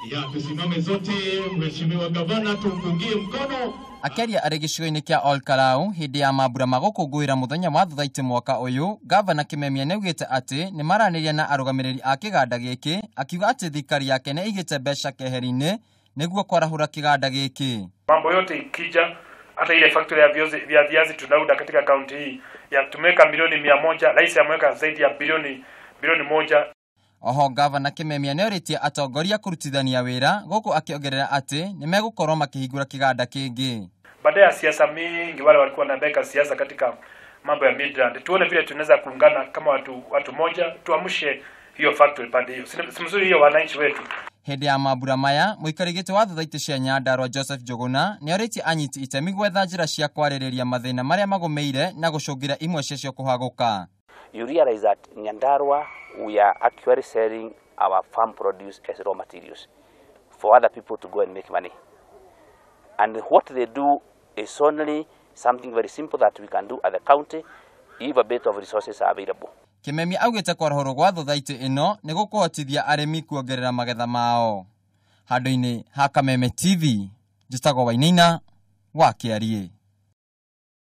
Ya tusimame zote, Mheshimiwa Gavana tumpungie mkono. Akĩaria arĩ gĩcigo-inĩ kĩa Olkalau hĩndĩ ya mambura ma gũkũngũĩra mũthenya wa thothaitĩ mwaka ũyũ, Gavana Kimemia nĩaugĩte atĩ nĩmaranĩria na arũgamĩrĩri a kĩganda gĩkĩ, akiuga atĩ thirikari yake nĩ ĩigĩte mbeca keheri-inĩ nĩguo kwarahũra kĩganda gĩkĩ. Mambo yote ikija, hata ile factory ya viazi tunaunda katika kaunti hii ya tumeweka milioni 100, rais ameweka zaidi ya bilioni 1. Oho Gavana Kimemia nĩorĩtie atongoria kũrutithania wĩra gũkũ akĩongerera atĩ nĩmegũkorwo makĩhingũra kĩganda kĩngĩ. Baada ya siasa mingi, wale walikuwa wanabeka siasa katika mambo ya Midland, tuone vile tunaweza kuungana kama watu moja, tuamshe hiyo factory pande hiyo. Si mzuri hiyo wananchi wetu. Hĩndĩ ya mambura maya, mũikarĩri gĩtĩ wa thothaitĩ cia Nyandarua Joseph Njuguna nĩorĩtie anyiti itemi gwetha njĩra cia kwarĩrĩria mathĩna marĩa magũmĩire na gũcũngĩra imwe ciacio kũhagũka. You realize that Nyandarua, we are actually selling our farm produce as raw materials for other people to go and make money. And what they do is only something very simple that we can do at the county if a bit of resources are available. Kimemia augĩte kwarahũrwo gwa thothaitĩ ĩno nĩ gũkũhotithia arĩmi kuongerera magetha mao. Handũ-inĩ ha Kameme TV, njĩtagwo Wainaina wa Kĩariĩ.